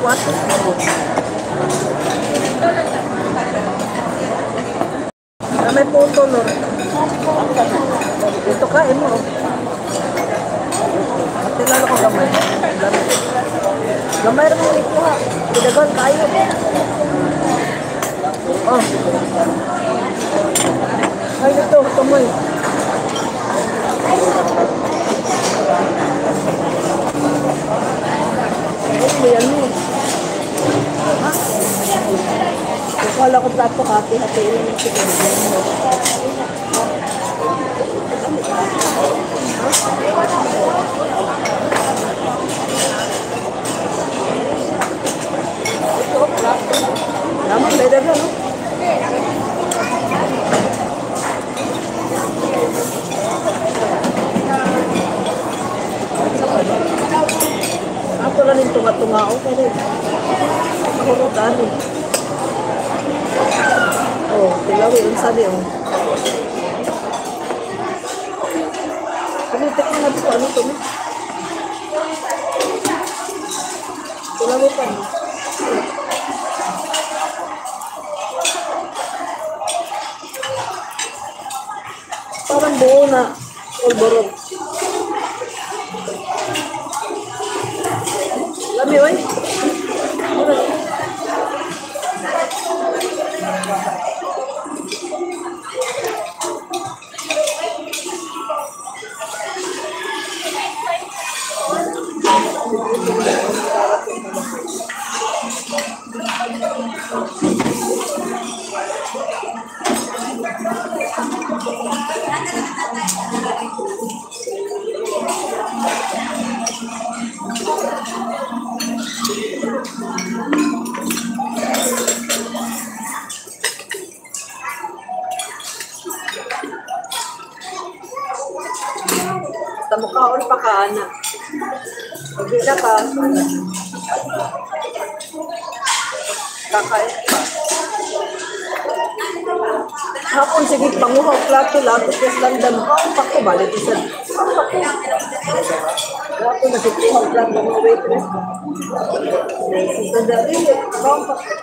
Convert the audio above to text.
Kwato. Ah, may puto, no? Dito ka, eh mo. Ate, lalo ko gamay. Gamay rin mo ikuha. Pidagon, kayo. Oh. Ay, dito, tumoy. Ano yan mo? Ha? Kala ko plato hati-hatiin lang yung chicken. Ito, plato. Naman, better na, no? Ako lang yung tunga-tunga. Okay rin. Mahurutan eh. Oh, tilawi. Unsa di oh. Ano, tikman natin kung ano ito. No? Tilawi pa. No? Parang buo na polvoron. Lami, oy. Basta mukhaon pa ka, anak. Pag ka, kakain pa. Hapon, sige, panguha plato, lato, kes landan. Mukhaon pa ko, balik isa. Mukhaon pa ko. Hapon na si kuha plato, mga waitress. Sa dali, mukhaon pa ko.